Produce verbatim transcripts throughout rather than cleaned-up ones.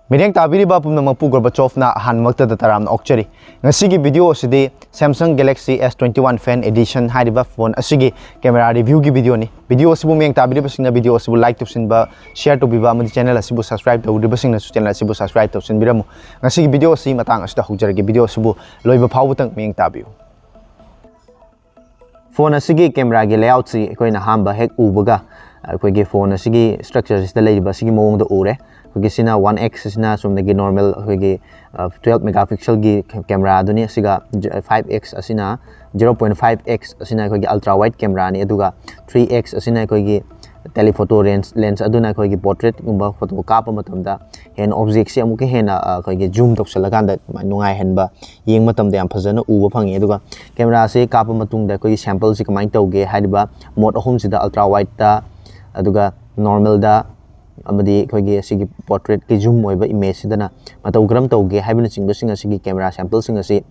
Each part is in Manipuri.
ꯃꯤꯠꯌꯦꯡ ꯇꯥꯕꯤꯔꯤꯕ ꯄꯨꯝꯅꯃꯛꯄꯨ ꯒꯣꯔꯕꯥꯆꯣꯐꯅ ꯑꯍꯥꯟꯕꯃꯛꯇꯗ ꯇꯔꯥꯝꯅ ꯑꯣꯛꯆꯔꯤ꯫ ꯉꯁꯤꯒꯤ ꯚꯤꯗꯤꯑꯣ ꯑꯁꯤꯗꯤ Samsung Galaxy S twenty-one Fan Edition ꯍꯥꯏꯔꯤꯕ ꯐꯣꯟ ꯑꯁꯤꯒꯤ ꯀꯦꯃꯦꯔꯥ ꯔꯤꯚ꯭ꯌꯨꯒꯤ ꯚꯤꯗꯤꯑꯣꯅꯤ꯫ ꯚꯤꯗꯤꯑꯣ ꯑꯁꯤꯕꯨ ꯃꯤꯠꯌꯦꯡ ꯇꯥꯕꯤꯔꯤꯕꯁꯤꯡꯅ ꯚꯤꯗꯤꯑꯣ ꯑꯁꯤꯕꯨ ꯂꯥꯏꯛ ꯇꯧꯁꯤꯟꯕ, ꯁꯤꯌꯔ ꯇꯧꯕꯤꯕ ꯑꯃꯗꯤ ꯆꯦꯅꯦꯜ ꯑꯁꯤꯕꯨ ꯁꯕꯁꯀ꯭ꯔꯥꯏꯕ ꯇꯧꯗ꯭ꯔꯤꯕꯁꯤꯡꯅꯁꯨ ꯆꯦꯅꯦꯜ ꯑꯁꯤꯕꯨ ꯁꯕꯁꯀ꯭ꯔꯥꯏꯕ ꯇꯧꯁꯤꯟꯕꯤꯔꯝꯃꯨ꯫ ꯉꯁꯤꯒꯤ ꯚꯤꯗꯤꯑꯣ ꯑꯁꯤ ꯃꯇꯥꯡ ꯑꯁꯤꯗ ꯍꯧꯖꯔꯒꯦ꯫ ꯚꯤꯗꯤꯑꯣ ꯑꯁꯤꯕꯨ ꯂꯣꯏꯕ ꯐꯥꯎꯕꯇꯪ ꯃꯤꯠꯌꯦꯡ ꯇꯥꯕꯤꯌꯨ꯫ ꯐꯣꯟ ꯑꯁꯤꯒꯤ ꯀꯦꯃꯦꯔꯥꯒꯤ ꯂꯦꯑꯥꯎꯠꯁꯤ ꯑꯩꯈꯣꯏꯅ ꯑꯍꯥꯟꯕ ꯍꯦꯛ ꯎꯕꯒ ꯑꯩꯈꯣꯏꯒꯤ ꯐꯣꯟ ꯑꯁꯤꯒꯤ ꯁ꯭ꯇ꯭ꯔꯛꯆꯔꯁꯤꯗ ꯂꯩꯔꯤꯕ ꯑꯁꯤꯒꯤ ꯃꯑꯣꯡꯗ ꯎꯔꯦ꯫ ꯑꯩꯈꯣꯏꯒꯤ ꯁꯤꯅ ꯋꯥꯟ ꯑꯦꯛꯁ ꯑꯁꯤꯅ ꯆꯨꯝꯅꯒꯤ ꯅꯣꯔꯃꯦꯜ ꯑꯩꯈꯣꯏꯒꯤ ꯇ꯭ꯋꯦꯜꯞ ꯃꯦꯒꯥ ꯄꯤꯛꯁꯦꯜꯒꯤ ꯀꯦꯃꯦꯔꯥ ꯑꯗꯨꯅꯤ꯫ ꯑꯁꯤꯒ ꯐꯥꯏꯚ ꯑꯦꯛꯁ ꯑꯁꯤꯅ, ꯖꯤꯔꯣ ꯄꯣꯏꯟꯠ ꯐꯥꯏꯚ ꯑꯦꯛꯁ ꯑꯁꯤꯅ ꯑꯩꯈꯣꯏꯒꯤ ꯑꯜꯇ꯭ꯔꯥ ꯋꯥꯏꯠ ꯀꯦꯃꯦꯔꯥꯅꯤ꯫ ꯑꯗꯨꯒ ꯊ꯭ꯔꯤ ꯑꯦꯛꯁ ꯑꯁꯤꯅ ꯑꯩꯈꯣꯏꯒꯤ ꯇꯦꯂꯤꯐꯣꯇꯣ ꯂꯦꯟꯁ, ꯂꯦꯟꯁ ꯑꯗꯨꯅ ꯑꯩꯈꯣꯏꯒꯤ ꯄꯣꯔꯇ꯭ꯔꯦꯠꯀꯨꯝꯕ ꯐꯣꯇꯣ ꯀꯥꯞꯄ ꯃꯇꯝꯗ ꯍꯦꯟꯅ ꯑꯣꯕꯖꯦꯛꯁꯤ ꯑꯃꯨꯛꯀ ꯍꯦꯟꯅ ꯑ, ꯑꯩꯈꯣꯏꯒꯤ ꯖꯨꯝ ꯇꯧꯁꯜꯂꯀꯥꯟꯗ ꯑꯗꯨꯃꯥꯏꯅ ꯅꯨꯡꯉꯥꯏꯍꯟꯕ, ꯌꯦꯡꯕ ꯃꯇꯝꯗ ꯌꯥꯝ ꯐꯖꯅ ꯎꯕ ꯐꯪꯉꯤ꯫ ꯑꯗꯨꯒ ꯀꯦꯃꯦꯔꯥꯁꯤ ꯀꯥꯞꯄ ꯃꯇꯨꯡꯗ ꯑꯩꯈꯣꯏꯒꯤ ꯁꯦꯝꯄꯜꯁꯤ ꯀꯃꯥꯏꯅ ꯇꯧꯒꯦ ꯍꯥꯏꯔꯤꯕ ꯃꯣꯗ ꯑꯍꯨꯝꯁꯤꯗ, ꯑꯜꯇ꯭ꯔꯥ ꯋꯥꯏꯠꯇ, ꯑꯗꯨꯒ ꯅꯣꯔꯃꯦꯜꯗ, ꯑꯃꯗꯤ ꯑꯩꯈꯣꯏꯒꯤ ꯑꯁꯤꯒꯤ ꯄꯣꯔꯇ꯭ꯔꯦꯠꯀꯤ ꯖꯨꯝ ꯑꯣꯏꯕ ꯏꯃꯦꯖꯁꯤꯗꯅ ꯃꯇꯧ ꯀꯔꯝ ꯇꯧꯒꯦ ꯍꯥꯏꯕꯅꯆꯤꯡꯕꯁꯤꯡ ꯑꯁꯤꯒꯤ ꯀꯦꯃꯦꯔꯥ ꯁꯦꯝꯄꯜꯁꯤꯡ ꯑꯁꯤ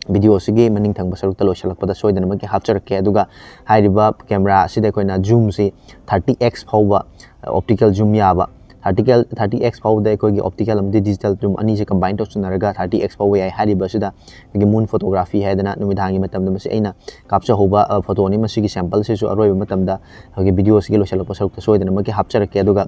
ꯚꯤꯗꯤꯑꯣ ꯑꯁꯤꯒꯤ ꯃꯅꯤꯡ ꯊꯪꯕ ꯁꯔꯨꯛꯇ ꯂꯣꯏꯁꯤꯜꯂꯛꯄꯗ ꯁꯣꯏꯗꯅꯃꯛꯀꯤ ꯍꯥꯞꯆꯔꯛꯀꯦ꯫ ꯑꯗꯨꯒ ꯍꯥꯏꯔꯤꯕ ꯀꯦꯃꯦꯔꯥ ꯑꯁꯤꯗ ꯑꯩꯈꯣꯏꯅ ꯖꯨꯝꯁꯤ ꯊꯥꯔꯇꯤ ꯑꯦꯛꯁ ꯐꯥꯎꯕ ꯑꯣꯞꯇꯤꯀꯦꯜ ꯖꯨꯝ ꯌꯥꯕ, ꯊꯥꯔꯇꯤꯀꯦꯜ, ꯊꯥꯔꯇꯤ ꯑꯦꯛꯁ ꯐꯥꯎꯕꯗ ꯑꯩꯈꯣꯏꯒꯤ ꯑꯣꯞꯇꯤꯀꯦꯜ ꯑꯃꯗꯤ ꯗꯤꯖꯤꯇꯦꯜ ꯖꯨꯝ ꯑꯅꯤꯁꯦ ꯀꯝꯕꯥꯏꯟ ꯇꯧꯁꯤꯟꯅꯔꯒ ꯊꯥꯔꯇꯤ ꯑꯦꯛꯁ ꯐꯥꯎꯕ ꯌꯥꯏ꯫ ꯍꯥꯏꯔꯤꯕ ꯑꯁꯤꯗ ꯑꯩꯈꯣꯏꯒꯤ ꯃꯨꯟ ꯐꯣꯇꯣꯒ꯭ꯔꯥꯐꯤ ꯍꯥꯏꯗꯅ ꯅꯨꯃꯤꯗꯥꯡꯒꯤ ꯃꯇꯝꯗ ꯃꯁꯤ ꯑꯩꯅ ꯀꯥꯞꯆꯍꯧꯕ, ꯑ, ꯐꯣꯇꯣꯅꯤ꯫ ꯃꯁꯤꯒꯤ ꯁꯦꯝꯄꯜꯁꯤꯁꯨ ꯑꯔꯣꯏꯕ ꯃꯇꯝꯗ ꯑꯩꯈꯣꯏꯒꯤ ꯚꯤꯗꯤꯑꯣ ꯑꯁꯤꯒꯤ ꯂꯣꯏꯁꯤꯜꯂꯛꯄ ꯁꯔꯨꯛꯇ ꯁꯣꯏꯗꯅꯃꯛꯀꯤ ꯍꯥꯞꯆꯔꯛꯀꯦ꯫ ꯑꯗꯨꯒ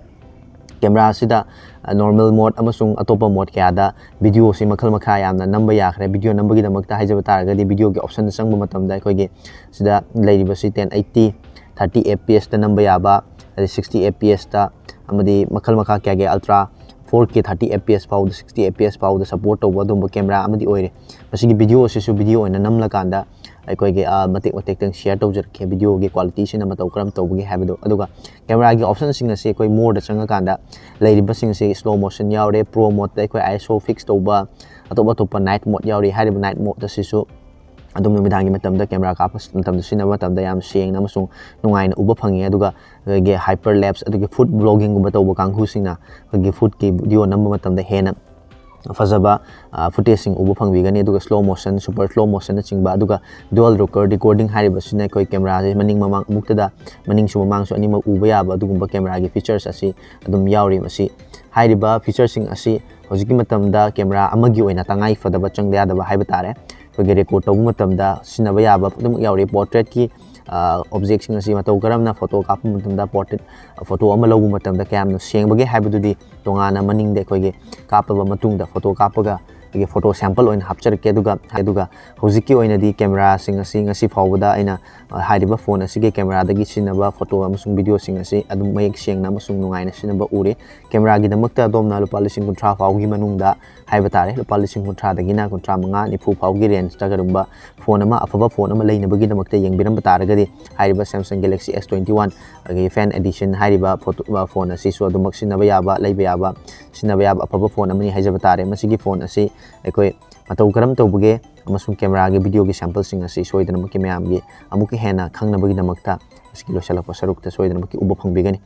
ꯀꯦꯃꯦꯔꯥ ꯑꯁꯤꯗ, ꯑ, ꯅꯣꯔꯃꯦꯜ ꯃꯣꯗ ꯑꯃꯁꯨꯡ ꯑꯇꯣꯞꯄ ꯃꯣꯗ ꯀꯌꯥꯗ ꯚꯤꯗꯤꯑꯣꯁꯤ ꯃꯈꯜ ꯃꯈꯥ ꯌꯥꯝꯅ ꯅꯝꯕ ꯌꯥꯈ꯭ꯔꯦ꯫ ꯚꯤꯗꯤꯑꯣ ꯅꯝꯕꯒꯤꯗꯃꯛꯇ ꯍꯥꯏꯖꯕ ꯇꯥꯔꯒꯗꯤ ꯚꯤꯗꯤꯑꯣꯒꯤ ꯑꯣꯞꯁꯟꯗ ꯆꯪꯕ ꯃꯇꯝꯗ ꯑꯩꯈꯣꯏꯒꯤ ꯁꯤꯗ ꯂꯩꯔꯤꯕꯁꯤ ten eighty, thirty F P ꯑꯦꯁꯇ ꯅꯝꯕ ꯌꯥꯕ, ꯑꯗꯩ ꯁꯤꯛꯁꯇꯤ ꯑꯦꯐ ꯄꯤ ꯑꯦꯁꯇ, ꯑꯃꯗꯤ ꯃꯈꯜ ꯃꯈꯥ ꯀꯌꯥꯒꯤ ꯑꯜꯇ꯭ꯔꯥ ꯐꯣꯔ ꯀꯦ ꯊꯥꯔꯇꯤ ꯑꯦꯐ ꯄꯤ ꯑꯦꯁ ꯐꯥꯎꯗ, ꯁꯤꯛꯁꯇꯤ ꯑꯦꯐ ꯄꯤ ꯑꯦꯁ ꯐꯥꯎꯗ ꯁꯄꯣꯔꯠ ꯇꯧꯕ ꯑꯗꯨꯒꯨꯝꯕ ꯀꯦꯃꯦꯔꯥ ꯑꯃꯗꯤ ꯑꯣꯏꯔꯦ꯫ ꯃꯁꯤꯒꯤ ꯚꯤꯗꯤꯑꯣ ꯑꯁꯤꯁꯨ ꯚꯤꯗꯤꯑꯣ ꯑꯣꯏꯅ ꯅꯝꯂꯀꯥꯟꯗ ꯑꯩꯈꯣꯏꯒꯤ, ꯑ, ꯃꯇꯦꯛ ꯃꯇꯦꯛꯇꯪ ꯁꯤꯌꯔ ꯇꯧꯖꯔꯛꯀꯦ ꯚꯤꯗꯤꯑꯣꯒꯤ ꯀ꯭ꯋꯥꯂꯤꯇꯤꯁꯤꯅ ꯃꯇꯧ ꯀꯔꯝ ꯇꯧꯕꯒꯦ ꯍꯥꯏꯕꯗꯣ꯫ ꯑꯗꯨꯒ ꯀꯦꯃꯦꯔꯥꯒꯤ ꯑꯣꯞꯁꯟꯁꯤꯡ ꯑꯁꯤ ꯑꯩꯈꯣꯏ ꯃꯣꯔꯗ ꯆꯪꯉꯀꯥꯟꯗ ꯂꯩꯔꯤꯕꯁꯤꯡ ꯑꯁꯤ ꯁ꯭ꯂꯣ ꯃꯣꯁꯟ ꯌꯥꯎꯔꯦ, ꯄ꯭ꯔꯣ ꯃꯣꯗꯇ ꯑꯩꯈꯣꯏ ꯑꯥꯏ ꯑꯦꯁ ꯑꯣ ꯐꯤꯛꯁ ꯇꯧꯕ, ꯑꯇꯣꯞ ꯑꯇꯣꯞꯄ ꯅꯥꯏꯠ ꯃꯣꯗ ꯌꯥꯎꯔꯤ꯫ ꯍꯥꯏꯔꯤꯕ ꯅꯥꯏꯠ ꯃꯣꯗ ꯑꯁꯤꯁꯨ ꯑꯗꯨꯝ ꯅꯨꯃꯤꯗꯥꯡꯒꯤ ꯃꯇꯝꯗ ꯀꯦꯃꯦꯔꯥ ꯀꯥꯞꯄ ꯃꯇꯝꯗ ꯁꯤꯖꯤꯟꯅꯕ ꯃꯇꯝꯗ ꯌꯥꯝ ꯁꯦꯡꯅ ꯑꯃꯁꯨꯡ ꯅꯨꯡꯉꯥꯏꯅ ꯎꯕ ꯐꯪꯉꯤ꯫ ꯑꯗꯨꯒ ꯑꯩꯈꯣꯏꯒꯤ ꯍꯥꯏꯄꯔ ꯂꯦꯞꯁ, ꯑꯗꯨꯒꯤ ꯐꯨꯗ ꯕ꯭ꯂꯣꯒꯤꯡꯒꯨꯝꯕ ꯇꯧꯕ ꯀꯥꯡꯕꯨꯁꯤꯡꯅ ꯑꯩꯈꯣꯏꯒꯤ ꯐꯨꯗꯀꯤ ꯚꯤꯗꯤꯑꯣ ꯅꯝꯕ ꯃꯇꯝꯗ ꯍꯦꯟꯅ ꯐꯖꯕ ꯐꯨꯇꯦꯖꯁꯤꯡ ꯎꯕ ꯐꯪꯕꯤꯒꯅꯤ꯫ ꯑꯗꯨꯒ slow motion, super slow motionꯅꯆꯤꯡꯕ, ꯑꯗꯨꯒ dual rocker recording ꯍꯥꯏꯔꯤꯕꯁꯤꯅ ꯑꯩꯈꯣꯏ ꯀꯦꯃꯦꯔꯥꯁꯦ ꯃꯅꯤꯡ ꯃꯃꯥꯡ ꯑꯃꯨꯛꯇꯗ, ꯃꯅꯤꯡꯁꯨ ꯃꯃꯥꯡꯁꯨ ꯑꯅꯤꯃꯛ ꯎꯕ ꯌꯥꯕ ꯑꯗꯨꯒꯨꯝꯕ ꯀꯦꯃꯦꯔꯥꯒꯤ features ꯑꯁꯤ ꯑꯗꯨꯝ ꯌꯥꯎꯔꯤ꯫ ꯃꯁꯤ ꯍꯥꯏꯔꯤꯕ featureꯁꯤꯡ ꯑꯁꯤ ꯍꯧꯖꯤꯛꯀꯤ ꯃꯇꯝꯗ ꯀꯦꯃꯦꯔꯥ ꯑꯃꯒꯤ ꯑꯣꯏꯅ ꯇꯉꯥꯏ ꯐꯗꯕ, ꯆꯪꯗ ꯌꯥꯗꯕ ꯍꯥꯏꯕ ꯇꯥꯔꯦ꯫ ꯑꯩꯈꯣꯏꯒꯤ record ꯇꯧꯕ ꯃꯇꯝꯗ ꯁꯤꯖꯤꯟꯅꯕ ꯌꯥꯕ ꯑꯗꯨꯃꯛ ꯌꯥꯎꯔꯤ꯫ Portraitꯀꯤ objectꯁꯤꯡ ꯑꯁꯤ ꯃꯇꯧ ꯀꯔꯝꯅ photo ꯀꯥꯞꯄ ꯃꯇꯝꯗ, portrait photo ꯑꯃ ꯂꯧꯕ ꯃꯇꯝꯗ ꯀꯌꯥꯝꯅ ꯁꯦꯡꯕꯒꯦ ꯍꯥꯏꯕꯗꯨꯗꯤ ꯇꯣꯉꯥꯟꯅ ꯃꯅꯤꯡꯗ ꯑꯩꯈꯣꯏꯒꯤ ꯀꯥꯞꯄꯕ ꯃꯇꯨꯡꯗ, photo ꯀꯥꯞꯄꯒ ꯑꯩꯈꯣꯏꯒꯤ photo sample ꯑꯣꯏꯅ ꯍꯥꯞꯆꯔꯛꯀꯦ꯫ ꯑꯗꯨꯒ, ꯑꯗꯨꯒ ꯍꯧꯖꯤꯛꯀꯤ ꯑꯣꯏꯅꯗꯤ ꯀꯦꯃꯦꯔꯥꯁꯤꯡ ꯑꯁꯤ ꯉꯁꯤ ꯐꯥꯎꯕꯗ ꯑꯩꯅ, ꯑ, ꯍꯥꯏꯔꯤꯕ phone ꯑꯁꯤꯒꯤ ꯀꯦꯃꯦꯔꯥꯗꯒꯤ ꯁꯤꯖꯤꯟꯅꯕ photo ꯑꯃꯁꯨꯡ videoꯁꯤꯡ ꯑꯁꯤ ꯑꯗꯨꯝ ꯃꯌꯦꯛ ꯁꯦꯡꯅ ꯑꯃꯁꯨꯡ ꯅꯨꯡꯉꯥꯏꯅ ꯁꯤꯖꯤꯟꯅꯕ ꯎꯔꯦ꯫ ꯀꯦꯃꯦꯔꯥꯒꯤ ꯗꯃꯛꯇ ꯑꯗꯣꯝꯅ ꯂꯨꯄꯥ ꯂꯤꯁꯤꯡ ꯀꯨꯟꯊ꯭ꯔꯥ ꯐꯥꯎꯒꯤ ꯃꯅꯨꯡꯗ ꯍꯥꯏꯕ ꯇꯥꯔꯦ, ꯂꯨꯄꯥ ꯂꯤꯁꯤꯡ ꯀꯨꯟꯊ꯭ꯔꯥꯗꯒꯤꯅ ꯀꯨꯟꯊ꯭ꯔꯥ ꯃꯉꯥ, ꯅꯤꯐꯨ ꯐꯥꯎꯒꯤ rangeꯇ ꯀꯔꯤꯒꯨꯝꯕ phone ꯑꯃ, ꯑꯐꯕ phone ꯑꯃ ꯂꯩꯅꯕꯒꯤꯗꯃꯛꯇ ꯌꯦꯡꯕꯤꯔꯝꯕ ꯇꯥꯔꯒꯗꯤ, ꯍꯥꯏꯔꯤꯕ Samsung Galaxy S twenty one ꯑꯗꯒꯤ Fan Edition ꯍꯥꯏꯔꯤꯕ photo, ꯑ, phone ꯑꯁꯤꯁꯨ ꯑꯗꯨꯃꯛ ꯁꯤꯖꯤꯟꯅꯕ ꯌꯥꯕ, ꯂꯩꯕ ꯌꯥꯕ, ꯁꯤꯖꯤꯟꯅꯕ ꯌꯥꯕ ꯑꯐꯕ phone ꯑꯃꯅꯤ ꯍꯥꯏꯖꯕ ꯇꯥꯔꯦ꯫ ꯃꯁꯤꯒꯤ phone ꯑꯁꯤ ꯑꯩꯈꯣꯏ ꯃꯇꯧ ꯀꯔꯝ ꯇꯧꯕꯒꯦ ꯑꯃꯁꯨꯡ ꯀꯦꯃꯦꯔꯥꯒꯤ videoꯒꯤ sampleꯁꯤꯡ ꯑꯁꯤ ꯁꯣꯏꯗꯅꯃꯛꯀꯤ ꯃꯌꯥꯝꯒꯤ ꯑꯃꯨꯛꯀ ꯍꯦꯟꯅ ꯈꯪꯅꯕꯒꯤꯗꯃꯛꯇ ꯃꯁꯤꯒꯤ ꯂꯣꯏꯁꯤꯜꯂꯛꯄ ꯁꯔꯨꯛꯇ ꯁꯣꯏꯗꯅꯃꯛꯀꯤ ꯎꯕ ꯐꯪꯕꯤꯒꯅꯤ꯫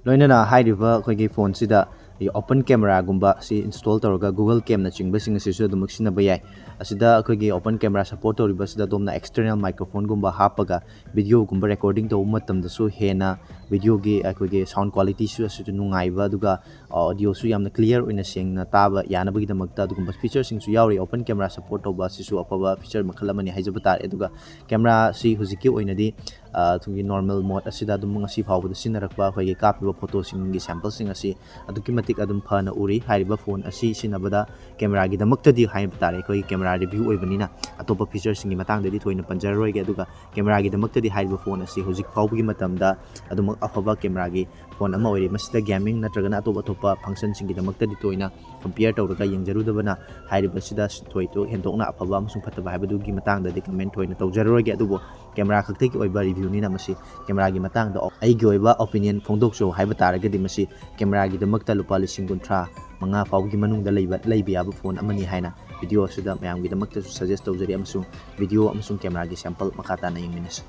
ꯂꯣꯏꯅꯅ ꯍꯥꯏꯔꯤꯕ ꯑꯩꯈꯣꯏꯒꯤ phoneꯁꯤꯗ ꯑꯩꯈꯣꯏꯒꯤ open cameraꯒꯨꯝꯕ ꯑꯁꯤ install ꯇꯧꯔꯒ Google Camꯅꯆꯤꯡꯕꯁꯤꯡ ꯑꯁꯤꯁꯨ ꯑꯗꯨꯃꯛ ꯁꯤꯖꯤꯟꯅꯕ ꯌꯥꯏ꯫ ꯑꯁꯤꯗ ꯑꯩꯈꯣꯏꯒꯤ open camera support ꯇꯧꯔꯤꯕꯁꯤꯗ ꯑꯗꯣꯝꯅ external microphoneꯒꯨꯝꯕ ꯍꯥꯞꯄꯒ videoꯒꯨꯝꯕ recording ꯇꯧꯕ ꯃꯇꯝꯗꯁꯨ ꯍꯦꯟꯅ videoꯒꯤ ꯑꯩꯈꯣꯏꯒꯤ sound qualityꯁꯨ ꯑꯁꯤꯁꯨ ꯅꯨꯡꯉꯥꯏꯕ, ꯑꯗꯨꯒ audioꯁꯨ ꯌꯥꯝꯅ clear ꯑꯣꯏꯅ ꯁꯦꯡꯅ ꯇꯥꯕ ꯌꯥꯅꯕꯒꯤꯗꯃꯛꯇ ꯑꯗꯨꯒꯨꯝꯕ featureꯁꯤꯡꯁꯨ ꯌꯥꯎꯔꯤ꯫ Open camera support ꯇꯧꯕ ꯑꯁꯤꯁꯨ ꯑꯐꯕ feature ꯃꯈꯜ ꯑꯃꯅꯤ ꯍꯥꯏꯖꯕ ꯇꯥꯔꯦ꯫ ꯑꯗꯨꯒ cameraꯁꯤ ꯍꯧꯖꯤꯛꯀꯤ ꯑꯣꯏꯅꯗꯤ, ꯑ, ꯑꯩꯈꯣꯏꯒꯤ normal mode ꯑꯁꯤꯗ ꯑꯗꯨꯝ ꯉꯁꯤ ꯐꯥꯎꯕꯗ ꯁꯤꯖꯤꯟꯅꯔꯛꯄ ꯑꯩꯈꯣꯏꯒꯤ ꯀꯥꯞꯄꯤꯕ photoꯁꯤꯡꯒꯤ sampleꯁꯤꯡ ꯑꯁꯤ ꯑꯗꯨꯛꯀꯤ ꯃꯇꯤꯛ ꯑꯗꯨꯝ ꯐꯅ ꯎꯔꯤ꯫ ꯍꯥꯏꯔꯤꯕ phone ꯑꯁꯤ ꯁꯤꯖꯤꯟꯅꯕꯗ cameraꯒꯤꯗꯃꯛꯇꯗꯤ ꯍꯥꯏꯕ ꯇꯥꯔꯦ, ꯑꯩꯈꯣꯏꯒꯤ camera review ꯑꯣꯏꯕꯅꯤꯅ ꯑꯇꯣꯞꯄ featureꯁꯤꯡꯒꯤ ꯃꯇꯥꯡꯗꯗꯤ ꯊꯣꯏꯅ ꯄꯟꯖꯔꯔꯣꯏꯒꯦ꯫ ꯑꯗꯨꯒ cameraꯒꯤꯗꯃꯛꯇꯗꯤ ꯍꯥꯏꯔꯤꯕ phone ꯑꯁꯤ ꯍꯧꯖꯤꯛ ꯐꯥꯎꯕꯒꯤ ꯃꯇꯝꯗ ꯑꯗꯨꯃꯛ ꯑꯐꯕ cameraꯒꯤ phone ꯑꯃ ꯑꯣꯏꯔꯤ꯫ ꯃꯁꯤꯗ gaming ꯅꯠꯇ꯭ꯔꯒꯅ ꯑꯇꯣꯞ ꯑꯇꯣꯞꯄ functionꯁꯤꯡꯒꯤꯗꯃꯛꯇꯗꯤ ꯊꯣꯏꯅ compare ꯇꯧꯔꯒ ꯌꯦꯡꯖꯔꯨꯗꯕꯅ ꯍꯥꯏꯔꯤꯕꯁꯤꯗ ꯊꯣꯏꯗꯣꯛ ꯍꯦꯟꯗꯣꯛꯅ ꯑꯐꯕ ꯑꯃꯁꯨꯡ ꯐꯠꯇꯕ ꯍꯥꯏꯕꯗꯨꯒꯤ ꯃꯇꯥꯡꯗꯗꯤ comment ꯊꯣꯏꯅ ꯇꯧꯖꯔꯔꯣꯏꯒꯦ꯫ ꯑꯗꯨꯕꯨ camera ꯈꯛꯇꯒꯤ ꯑꯣꯏꯕ reviewꯅꯤꯅ ꯃꯁꯤ cameraꯒꯤ ꯃꯇꯥꯡꯗ ꯑꯩꯒꯤ ꯑꯣꯏꯕ opinion ꯐꯣꯡꯗꯣꯛꯆꯧ ꯍꯥꯏꯕ ꯇꯥꯔꯒꯗꯤ ꯃꯁꯤ cameraꯒꯤꯗꯃꯛꯇ ꯂꯨꯄꯥ ꯂꯤꯁꯤꯡ ꯀꯨꯟꯊ꯭ꯔꯥ ꯃꯉꯥ ꯐꯥꯎꯒꯤ ꯃꯅꯨꯡꯗ ꯂꯩꯕ, ꯂꯩꯕ ꯌꯥꯕ phone ꯑꯃꯅꯤ ꯍꯥꯏꯅ video ꯑꯁꯤꯗ ꯃꯌꯥꯝꯒꯤꯗꯃꯛꯇꯁꯨ suggest ꯇꯧꯖꯔꯤ, ꯑꯃꯁꯨꯡ video ꯑꯃꯁꯨꯡ cameraꯒꯤ sample ꯃꯈꯥ ꯇꯥꯅ ꯌꯦꯡꯃꯤꯟꯅꯁꯤ꯫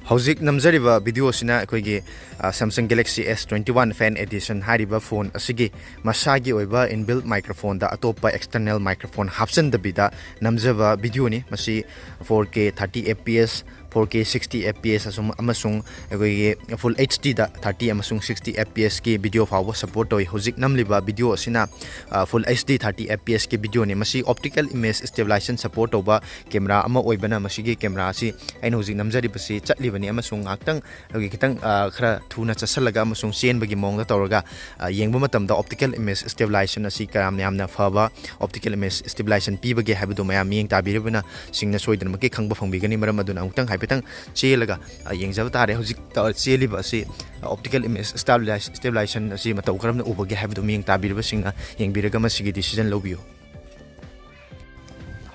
ꯍꯧꯖꯤꯛ ꯅꯝꯖꯔꯤꯕ ꯚꯤꯗꯤꯑꯣꯁꯤꯅ ꯑꯩꯈꯣꯏꯒꯤ, ꯑ, Samsung Galaxy S twenty one Fan Edition ꯍꯥꯏꯔꯤꯕ ꯐꯣꯟ ꯑꯁꯤꯒꯤ ꯃꯁꯥꯒꯤ ꯑꯣꯏꯕ inbuilt microphoneꯗ ꯑꯇꯣꯞꯄ external microphone ꯍꯥꯞꯆꯤꯟꯗꯕꯤꯗ ꯅꯝꯖꯕ ꯚꯤꯗꯤꯑꯣꯅꯤ꯫ ꯃꯁꯤ four K thirty F P S, four K sixty F P S ꯑꯁꯨꯝ, ꯑꯃꯁꯨꯡ ꯑꯩꯈꯣꯏꯒꯤ Full H Dꯗ thirty ꯑꯃꯁꯨꯡ sixty F P Sꯀꯤ ꯚꯤꯗꯤꯑꯣ ꯐꯥꯎꯕ support ꯇꯧꯏ꯫ ꯍꯧꯖꯤꯛ ꯅꯝꯂꯤꯕ ꯚꯤꯗꯤꯑꯣ ꯑꯁꯤꯅ, ꯑ, Full H D thirty F P Sꯀꯤ ꯚꯤꯗꯤꯑꯣꯅꯤ꯫ ꯃꯁꯤ optical image stabilization support ꯇꯧꯕ ꯀꯦꯃꯦꯔꯥ ꯑꯃ ꯑꯣꯏꯕꯅ ꯃꯁꯤꯒꯤ ꯀꯦꯃꯦꯔꯥ ꯑꯁꯤ ꯑꯩꯅ ꯍꯧꯖꯤꯛ ꯅꯝꯖꯔꯤꯕꯁꯤ ꯆꯠꯂꯤꯕꯅꯤ, ꯑꯃꯁꯨꯡ ꯉꯥꯏꯍꯥꯛꯇꯪ ꯑꯩꯈꯣꯏꯒꯤ ꯈꯤꯇꯪ, ꯑ, ꯈꯔ ꯊꯨꯅ ꯆꯠꯁꯤꯜꯂꯒ ꯑꯃꯁꯨꯡ ꯆꯦꯟꯕꯒꯤ ꯃꯑꯣꯡꯗ ꯇꯧꯔꯒ, ꯑ, ꯌꯦꯡꯕ ꯃꯇꯝꯗ optical image stabilization ꯑꯁꯤ ꯀꯌꯥꯝ ꯌꯥꯝꯅ ꯐꯕ optical image stabilization ꯄꯤꯕꯒꯦ ꯍꯥꯏꯕꯗꯨ ꯃꯌꯥꯝ ꯃꯤꯠꯌꯦꯡ ꯇꯥꯕꯤꯔꯤꯕꯅꯁꯤꯡꯅ ꯁꯣꯏꯗꯅꯃꯛꯀꯤ ꯈꯪꯕ ꯐꯪꯕꯤꯒꯅꯤ꯫ ꯃꯔꯝ ꯑꯗꯨꯅ ꯑꯃꯨꯛꯇꯪ ꯍꯥꯏꯐꯦꯠꯇꯪ ꯆꯦꯜꯂꯒ, ꯑ, ꯌꯦꯡꯖꯕ ꯇꯥꯔꯦ꯫ ꯍꯧꯖꯤꯛ ꯇ-, ꯆꯦꯜꯂꯤꯕ ꯑꯁꯤ optical image stabilize-, stabilization ꯑꯁꯤ ꯃꯇꯧ ꯀꯔꯝꯅ ꯎꯕꯒꯦ ꯍꯥꯏꯕꯗꯨ ꯃꯤꯠꯌꯦꯡ ꯇꯥꯕꯤꯔꯤꯕꯁꯤꯡꯅ ꯌꯦꯡꯕꯤꯔꯒ ꯃꯁꯤꯒꯤ decision ꯂꯧꯕꯤꯌꯨ꯫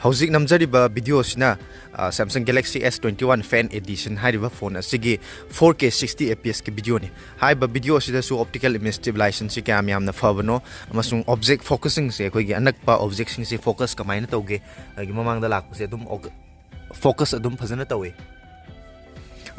ꯍꯧꯖꯤꯛ ꯅꯝꯖꯔꯤꯕ ꯚꯤꯗꯤꯑꯣꯁꯤꯅ, ꯑ, Samsung Galaxy S twenty one Fan Edition ꯍꯥꯏꯔꯤꯕ ꯐꯣꯟ ꯑꯁꯤꯒꯤ four K sixty F P Sꯀꯤ ꯚꯤꯗꯤꯑꯣꯅꯤ꯫ ꯍꯥꯏꯔꯤꯕ ꯚꯤꯗꯤꯑꯣ ꯑꯁꯤꯗꯁꯨ optical image stabilizationꯁꯤ ꯀꯌꯥꯝ ꯌꯥꯝꯅ ꯐꯕꯅꯣ ꯑꯃꯁꯨꯡ object focusingꯁꯦ, ꯑꯩꯈꯣꯏꯒꯤ ꯑꯅꯛꯄ objectꯁꯤꯡꯁꯤ focus ꯀꯃꯥꯏꯅ ꯇꯧꯒꯦ, ꯑꯩꯒꯤ ꯃꯃꯥꯡꯗ ꯂꯥꯛꯄꯁꯦ ꯑꯗꯨꯝ focus ꯑꯗꯨꯝ ꯐꯖꯅ ꯇꯧꯋꯤ꯫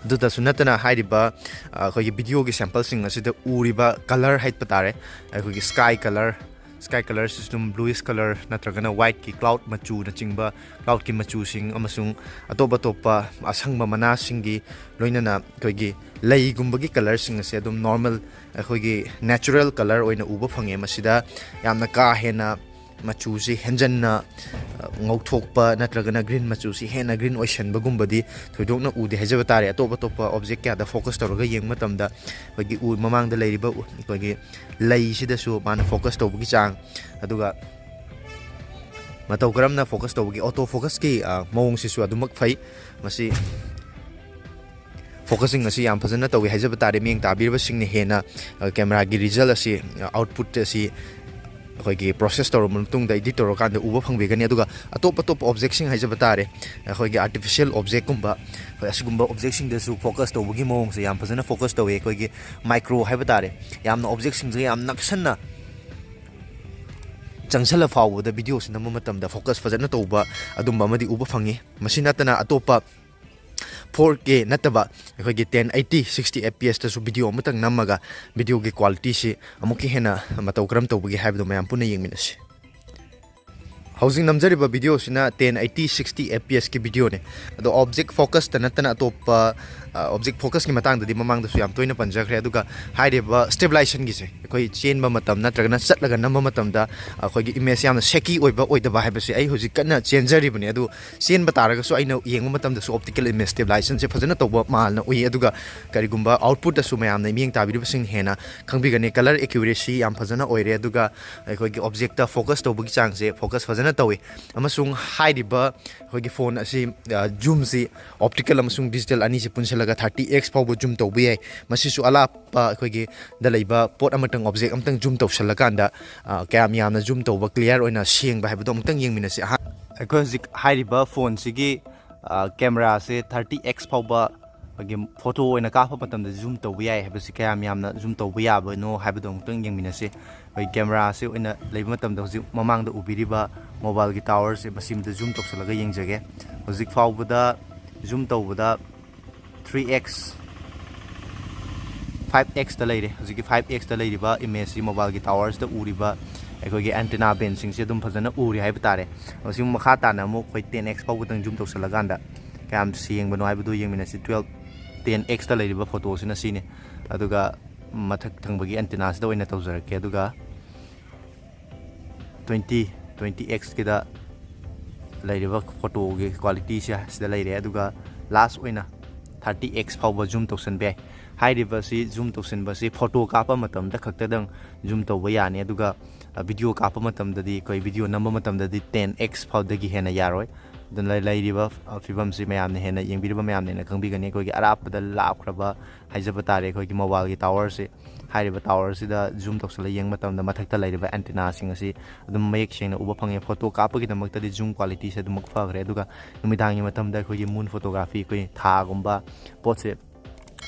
ꯑꯗꯨꯗꯁꯨ ꯅꯠꯇꯅ ꯍꯥꯏꯔꯤꯕ, ꯑ, ꯑꯩꯈꯣꯏꯒꯤ ꯚꯤꯗꯤꯑꯣꯒꯤ sampleꯁꯤꯡ ꯑꯁꯤꯗ ꯎꯔꯤꯕ colour ꯍꯥꯏꯕ ꯇꯥꯔꯦ, ꯑꯩꯈꯣꯏꯒꯤ sky colour, sky colourꯁꯤꯁꯨ ꯑꯗꯨꯝ bluish colour ꯅꯠꯇ꯭ꯔꯒꯅ whiteꯀꯤ cloud ꯃꯆꯨꯅꯆꯤꯡꯕ, cloudꯀꯤ ꯃꯆꯨꯁꯤꯡ ꯑꯃꯁꯨꯡ ꯑꯇꯣꯞ ꯑꯇꯣꯞꯄ ꯑꯁꯪꯕ ꯃꯅꯥꯁꯤꯡꯒꯤ ꯂꯣꯏꯅꯅ ꯑꯩꯈꯣꯏꯒꯤ ꯂꯩꯒꯨꯝꯕꯒꯤ colourꯁꯤꯡ ꯑꯁꯦ ꯑꯗꯨꯝ normal, ꯑꯩꯈꯣꯏꯒꯤ natural colour ꯑꯣꯏꯅ ꯎꯕ ꯐꯪꯉꯦ꯫ ꯃꯁꯤꯗ ꯌꯥꯝꯅ ꯀꯥ ꯍꯦꯟꯅ ꯃꯆꯨꯁꯤ ꯍꯦꯟꯖꯟꯅ, ꯑ, ꯉꯧꯊꯣꯛꯄ ꯅꯠꯇ꯭ꯔꯒꯅ green ꯃꯆꯨꯁꯤ ꯍꯦꯟꯅ green ꯑꯣꯏꯁꯟꯕꯒꯨꯝꯕꯗꯤ ꯊꯣꯏꯗꯣꯛꯅ ꯎꯗꯦ ꯍꯥꯏꯖꯕ ꯇꯥꯔꯦ꯫ ꯑꯇꯣꯞ ꯑꯇꯣꯞꯄ object ꯀꯌꯥꯗ focus ꯇꯧꯔꯒ ꯌꯦꯡꯕ ꯃꯇꯝꯗ ꯑꯩꯈꯣꯏꯒꯤ ꯎ-, ꯃꯃꯥꯡꯗ ꯂꯩꯔꯤꯕ ꯎ-, ꯑꯩꯈꯣꯏꯒꯤ ꯂꯩꯁꯤꯗꯁꯨ ꯃꯥꯅ focus ꯇꯧꯕꯒꯤ ꯆꯥꯡ, ꯑꯗꯨꯒ ꯃꯇꯧ ꯀꯔꯝꯅ focus ꯇꯧꯕꯒꯤ auto focusꯀꯤ, ꯑ, ꯃꯑꯣꯡꯁꯤꯁꯨ ꯑꯗꯨꯃꯛ ꯐꯩ꯫ ꯃꯁꯤ focusing ꯑꯁꯤ ꯌꯥꯝ ꯐꯖꯅ ꯇꯧꯏ ꯍꯥꯏꯖꯕ ꯇꯥꯔꯦ꯫ ꯃꯤꯠꯌꯦꯡ ꯇꯥꯕꯤꯔꯤꯕꯁꯤꯡꯅ ꯍꯦꯟꯅ, ꯑ, ꯀꯦꯃꯦꯔꯥꯒꯤ result ꯑꯁꯤ, ꯑ, output ꯑꯁꯤ ꯑꯩꯈꯣꯏꯒꯤ process ꯇꯧꯔꯕ ꯃꯇꯨꯡꯗ edit ꯇꯧꯔꯀꯥꯟꯗ ꯎꯕ ꯐꯪꯕꯤꯒꯅꯤ꯫ ꯑꯗꯨꯒ ꯑꯇꯣꯞ ꯑꯇꯣꯞꯄ objectꯁꯤꯡ ꯍꯥꯏꯖꯕ ꯇꯥꯔꯦ, ꯑꯩꯈꯣꯏꯒꯤ artificial objectꯀꯨꯝꯕ, ꯑꯩꯈꯣꯏ ꯑꯁꯤꯒꯨꯝꯕ objectꯁꯤꯡꯗꯁꯨ focus ꯇꯧꯕꯒꯤ ꯃꯑꯣꯡꯁꯦ ꯌꯥꯝ ꯐꯖꯅ focus ꯇꯧꯏ꯫ ꯑꯩꯈꯣꯏꯒꯤ micro ꯍꯥꯏꯕ ꯇꯥꯔꯦ, ꯌꯥꯝꯅ objectꯁꯤꯡꯁꯦ ꯌꯥꯝ ꯅꯛꯁꯟꯅ ꯆꯪꯁꯜꯂ ꯐꯥꯎꯕꯗ ꯚꯤꯗꯤꯑꯣꯁꯤ ꯅꯝꯕ ꯃꯇꯝꯗ focus ꯐꯖꯅ ꯇꯧꯕ ꯑꯗꯨꯝꯕ ꯑꯃꯗꯤ ꯎꯕ ꯐꯪꯉꯤ꯫ ꯃꯁꯤ ꯅꯠꯇꯅ ꯑꯇꯣꯞꯄ four K ꯅꯠꯇꯕ ꯑꯩꯈꯣꯏꯒꯤ ten eighty sixty F P S ꯇꯁꯨ ꯚꯤꯗꯤꯑꯣ ꯑꯃꯇꯪ ꯅꯝꯃꯒ ꯚꯤꯗꯤꯑꯣꯒꯤ ꯀ꯭ꯋꯥꯂꯤꯇꯤꯁꯤ ꯑꯃꯨꯛꯀ ꯍꯦꯟꯅ ꯃꯇꯧ ꯀꯔꯝ ꯇꯧꯕꯒꯦ ꯍꯥꯏꯕꯗꯣ ꯃꯌꯥꯝ ꯄꯨꯟꯅ ꯌꯦꯡꯃꯤꯟꯅꯁꯤ꯫ ꯍꯧꯖꯤꯛ ꯅꯝꯖꯔꯤꯕ ꯚꯤꯗꯤꯑꯣꯁꯤꯅ ten eighty sixty F P S ꯀꯤ ꯚꯤꯗꯤꯑꯣꯅꯤ꯫ ꯑꯗꯣ object focus ꯇ ꯅꯠꯇꯅ ꯑꯇꯣꯞꯄ, ꯑ, object focus ꯀꯤ ꯃꯇꯥꯡꯗꯗꯤ ꯃꯃꯥꯡꯗꯁꯨ ꯌꯥꯝ ꯇꯣꯏꯅ ꯄꯟꯖꯈ꯭ꯔꯦ꯫ ꯑꯗꯨꯒ ꯍꯥꯏꯔꯤꯕ stabilization ꯒꯤꯁꯦ, ꯑꯩꯈꯣꯏ ꯆꯦꯟꯕ ꯃꯇꯝ ꯅꯠꯇ꯭ꯔꯒꯅ ꯆꯠꯂꯒ ꯅꯝꯕ ꯃꯇꯝꯗ ꯑꯩꯈꯣꯏꯒꯤ image ꯌꯥꯝꯅ shaky ꯑꯣꯏꯕ ꯑꯣꯏꯗꯕ ꯍꯥꯏꯕꯁꯦ ꯑꯩ ꯍꯧꯖꯤꯛ ꯀꯟꯅ ꯆꯦꯟꯖꯔꯤꯕꯅꯤ꯫ ꯑꯗꯨ ꯆꯦꯟꯕ ꯇꯥꯔꯒꯁꯨ ꯑꯩꯅ ꯌꯦꯡꯕ ꯃꯇꯝꯗꯁꯨ optical image stabilization ꯁꯦ ꯐꯖꯅ ꯇꯧꯕ ꯃꯥꯜꯅ ꯎꯏ꯫ ꯑꯗꯨꯒ ꯀꯔꯤꯒꯨꯝꯕ output ꯇꯁꯨ ꯃꯌꯥꯝꯅ ꯃꯤꯠꯌꯦꯡ ꯇꯥꯕꯤꯔꯤꯕꯁꯤꯡ ꯍꯦꯟꯅ ꯈꯪꯕꯤꯒꯅꯤ, color accuracy ꯌꯥꯝ ꯐꯖꯅ ꯑꯣꯏꯔꯦ꯫ ꯑꯗꯨꯒ ꯑꯩꯈꯣꯏꯒꯤ object ꯇ focus ꯇꯧꯕꯒꯤ ꯆꯥꯡꯁꯦ focus ꯐꯖꯅ ꯇꯧꯏ꯫ ꯑꯃꯁꯨꯡ ꯍꯥꯏꯔꯤꯕ ꯑꯩꯈꯣꯏꯒꯤ phone ꯑꯁꯤ, ꯑ, zoom ꯁꯤ optical ꯑꯃꯁꯨꯡ digital ꯑꯅꯤꯁꯤ ꯄꯨꯟꯁꯤꯜꯂꯒ thirty X ꯐꯥꯎꯕ zoom ꯇꯧꯕ ꯌꯥꯏ꯫ ꯃꯁꯤꯁꯨ ꯑꯂꯥꯞꯄ ꯑꯩꯈꯣꯏꯒꯤ ꯗ ꯂꯩꯕ ꯄꯣꯠ ꯑꯃꯇꯪ, object ꯑꯃꯇꯪ zoom ꯇꯧꯁꯜꯂꯀꯥꯟꯗ, ꯑ, ꯀꯌꯥꯝ ꯌꯥꯝꯅ zoom ꯇꯧꯕ, clear ꯑꯣꯏꯅ ꯁꯦꯡꯕ ꯍꯥꯏꯕꯗꯣ ꯑꯃꯨꯛꯇꯪ ꯌꯦꯡꯃꯤꯟꯅꯁꯤ꯫ ꯑꯍꯥꯟ-, ꯑꯩꯈꯣꯏ ꯍꯧꯖꯤꯛ ꯍꯥꯏꯔꯤꯕ phone ꯁꯤꯒꯤ, ꯑ, camera ꯁꯦ thirty X ꯐꯥꯎꯕ ꯑꯩꯈꯣꯏꯒꯤ photo ꯑꯣꯏꯅ ꯀꯥꯞꯄ ꯃꯇꯝꯗ zoom ꯇꯧꯕ ꯌꯥꯏ ꯍꯥꯏꯕꯁꯤ ꯀꯌꯥꯝ ꯌꯥꯝꯅ zoom ꯇꯧꯕ ꯌꯥꯕꯅꯣ ꯍꯥꯏꯕꯗꯣ ꯑꯃꯨꯛꯇꯪ ꯌꯦꯡꯃꯤꯟꯅꯁꯤ꯫ ꯑꯩꯈꯣꯏ camera ꯁꯤ ꯑꯣꯏꯅ ꯂꯩꯕ ꯃꯇꯝꯗ ꯍꯧꯖꯤꯛ ꯃꯃꯥꯡꯗ ꯎꯕꯤꯔꯤꯕ mobile ꯒꯤ tower ꯁꯦ, ꯃꯁꯤꯃꯗ zoom ꯇꯧꯁꯜꯂꯒ ꯌꯦꯡꯖꯒꯦ꯫ ꯍꯧꯖꯤꯛ ꯐꯥꯎꯕꯗ zoom ꯇꯧꯕꯗ three X, five X ꯇ ꯂꯩꯔꯦ꯫ ꯍꯧꯖꯤꯛꯀꯤ five X ꯇ ꯂꯩꯔꯤꯕ image ꯁꯤ, mobile ꯒꯤ tower ꯁꯤꯗ ꯎꯔꯤꯕ ꯑꯩꯈꯣꯏꯒꯤ antenna band ꯁꯤꯡꯁꯦ ꯑꯗꯨꯝ ꯐꯖꯅ ꯎꯔꯤ ꯍꯥꯏꯕ ꯇꯥꯔꯦ꯫ ꯃꯁꯤ ꯃꯈꯥ ꯇꯥꯅ ꯑꯃꯨꯛ ꯑꯩꯈꯣꯏ ten X ꯐꯥꯎꯕꯗꯪ zoom ꯇꯧꯁꯜꯂꯀꯥꯟꯗ ꯀꯌꯥꯝ ꯁꯦꯡꯕꯅꯣ ꯍꯥꯏꯕꯗꯨ ꯌꯦꯡꯃꯤꯟꯅꯁꯤ꯫ Twelve, ten X ꯇ ꯂꯩꯔꯤꯕ photo ꯁꯤꯅ ꯁꯤꯅꯤ꯫ ꯑꯗꯨꯒ ꯃꯊꯛ ꯊꯪꯕꯒꯤ antenna ꯁꯤꯗ ꯑꯣꯏꯅ ꯇꯧꯖꯔꯛꯀꯦ꯫ ꯑꯗꯨꯒ twenty, twenty X ꯀꯤꯗ ꯂꯩꯔꯤꯕ photo ꯒꯤ quality ꯁꯦ ꯁꯤꯗ ꯂꯩꯔꯦ꯫ ꯑꯗꯨꯒ last ꯑꯣꯏꯅ thirty X ꯐꯥꯎꯕ zoom ꯇꯧꯁꯟꯕ ꯌꯥꯏ꯫ ꯍꯥꯏꯔꯤꯕꯁꯤ zoom ꯇꯧꯁꯟꯕꯁꯤ photo ꯀꯥꯞꯄ ꯃꯇꯝꯗ ꯈꯛꯇꯗꯪ zoom ꯇꯧꯕ ꯌꯥꯅꯤ꯫ ꯑꯗꯨꯒ, ꯑ, video ꯀꯥꯞꯄ ꯃꯇꯝꯗꯗꯤ, ꯑꯩꯈꯣꯏ video ꯅꯝꯕ ꯃꯇꯝꯗꯗꯤ ten X ꯐꯥꯎꯗꯒꯤ ꯍꯦꯟꯅ ꯌꯥꯔꯣꯏ꯫ ꯑꯗꯨꯅ ꯂꯩ-, ꯂꯩꯔꯤꯕ, ꯑ, ꯐꯤꯕꯝꯁꯤ ꯃꯌꯥꯝꯅ ꯍꯦꯟꯅ, ꯌꯦꯡꯕꯤꯔꯤꯕ ꯃꯌꯥꯝꯅ ꯍꯦꯟꯅ ꯈꯪꯕꯤꯒꯅꯤ꯫ ꯑꯩꯈꯣꯏꯒꯤ ꯑꯔꯥꯞꯄꯗ ꯂꯥꯞꯈ꯭ꯔꯕ ꯍꯥꯏꯖꯕ ꯇꯥꯔꯦ, ꯑꯩꯈꯣꯏꯒꯤ mobile ꯒꯤ tower ꯁꯦ, ꯍꯥꯏꯔꯤꯕ tower ꯁꯤꯗ zoom ꯇꯧꯁꯜꯂꯒ ꯌꯦꯡꯕ ꯃꯇꯝꯗ ꯃꯊꯛꯇ ꯂꯩꯔꯤꯕ antenna ꯁꯤꯡ ꯑꯁꯤ ꯑꯗꯨꯝ ꯃꯌꯦꯛ ꯁꯦꯡꯅ ꯎꯕ ꯐꯪꯉꯦ꯫ Photo ꯀꯥꯞꯄꯒꯤꯗꯃꯛꯇꯗꯤ zoom quality ꯁꯦ ꯑꯗꯨꯃꯛ ꯐꯈ꯭ꯔꯦ꯫ ꯑꯗꯨꯒ ꯅꯨꯃꯤꯗꯥꯡꯒꯤ ꯃꯇꯝꯗ ꯑꯩꯈꯣꯏꯒꯤ moon photography, ꯑꯩꯈꯣꯏ ꯊꯥꯒꯨꯝꯕ ꯄꯣꯠꯁꯦ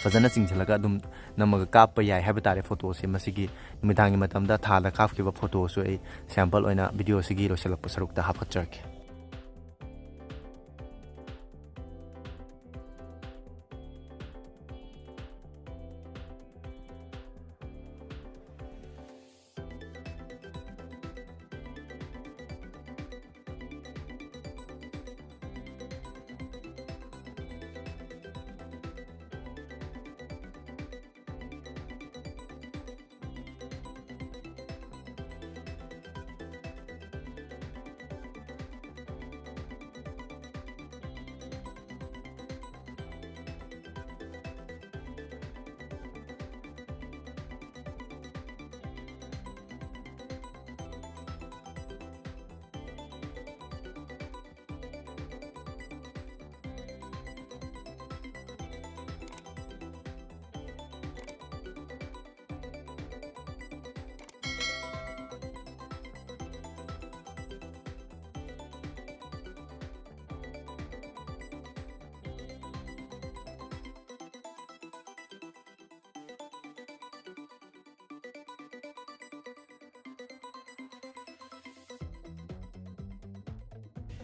ꯐꯖꯅ ꯆꯤꯡꯁꯤꯜꯂꯒ ꯑꯗꯨꯝ ꯅꯝꯃꯒ ꯀꯥꯞꯄ ꯌꯥꯏ ꯍꯥꯏꯕ ꯇꯥꯔꯦ photo ꯁꯦ꯫ ꯃꯁꯤꯒꯤ ꯅꯨꯃꯤꯗꯥꯡꯒꯤ ꯃꯇꯝꯗ ꯊꯥꯗ ꯀꯥꯞꯈꯤꯕ photo ꯁꯨ ꯑꯩ sample ꯑꯣꯏꯅ video ꯁꯤꯒꯤ ꯂꯣꯏꯁꯤꯜꯂꯛꯄ ꯁꯔꯨꯛꯇ ꯍꯥꯞꯀꯠꯆꯔꯛꯀꯦ꯫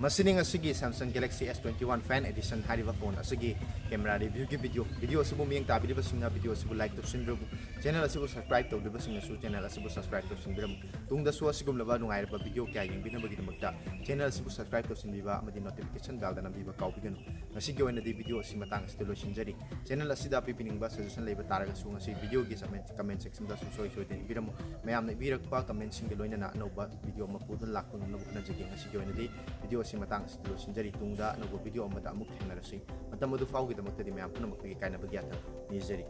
ꯃꯁꯤꯅꯤ ꯉꯁꯤꯒꯤ Samsung Galaxy S twenty one Fan Edition ꯍꯥꯏꯔꯤꯕ ꯐꯣꯟ ꯑꯁꯤꯒꯤ camera review ꯒꯤ video꯫ Video ꯑꯁꯤꯕꯨ ꯃꯤꯠꯌꯦꯡ ꯇꯥꯕꯤꯔꯤꯕꯁꯤꯡꯅ video ꯑꯁꯤꯕꯨ like ꯇꯧꯁꯤꯟꯕꯤꯔꯝꯃꯨ꯫ Channel ꯑꯁꯤꯕꯨ subscribe ꯇꯧꯗ꯭ꯔꯤꯕꯁꯤꯡꯅꯁꯨ channel ꯑꯁꯤꯕꯨ subscribe ꯇꯧꯁꯤꯟꯕꯤꯔꯝꯃꯨ꯫ ꯇꯨꯡꯗꯁꯨ ꯑꯁꯤꯒꯨꯝꯂꯕ ꯅꯨꯡꯉꯥꯏꯔꯕ video ꯀꯌꯥ ꯌꯦꯡꯕꯤꯅꯕꯒꯤꯗꯃꯛꯇ channel ꯑꯁꯤꯕꯨ subscribe ꯇꯧꯁꯤꯟꯕꯤꯕ ꯑꯃꯗꯤ notification bell ꯗ ꯅꯝꯕꯤꯕ ꯀꯥꯎꯕꯤꯒꯅꯨ꯫ ꯉꯁꯤꯒꯤ ꯑꯣꯏꯅꯗꯤ video ꯑꯁꯤ ꯃꯇꯥꯡ ꯑꯁꯤꯗ ꯂꯣꯏꯁꯤꯟꯖꯔꯤ꯫ Channel ꯑꯁꯤꯗ ꯄꯤꯕꯤꯅꯤꯡꯕ suggestion ꯂꯩꯕ ꯇꯥꯔꯒꯁꯨ ꯉꯁꯤ video ꯒꯤ comment section ꯗ ꯁꯨꯡꯁꯣꯏ ꯁꯣꯏꯗꯅ ꯏꯕꯤꯔꯝꯃꯨ꯫ ꯃꯌꯥꯝꯅ ꯏꯕꯤꯔꯛꯄ comment ꯁꯤꯡꯒ ꯂꯣꯏꯅꯅ ꯑꯅꯧꯕ video ꯑꯃ ꯄꯨꯗꯨꯅ ꯂꯥꯛꯄ ꯉꯝꯅꯕ ꯍꯣꯠꯅꯖꯒꯦ꯫ ꯉꯁꯤꯒꯤ ꯑꯣꯏꯅꯗꯤ video ꯑꯁꯤ ꯃꯇꯥꯡ ꯑꯁꯤꯗ ꯂꯣꯏꯁꯤꯟꯖꯔꯤ꯫ ꯇꯨꯡꯗ ꯑꯅꯧꯕ video ꯑꯃꯗ ꯑꯃꯨꯛ ꯊꯦꯡꯅꯔꯁꯤ꯫ ꯃꯇꯝ ꯑꯗꯨ ꯐꯥꯎꯒꯤꯗꯃꯛꯇꯗꯤ ꯃꯌꯥꯝ ꯄꯨꯝꯅꯃꯛꯇꯒꯤ ꯀꯥꯏꯅꯕꯒꯤ ꯌꯥꯊꯪ ꯅꯤꯖꯔꯤ꯫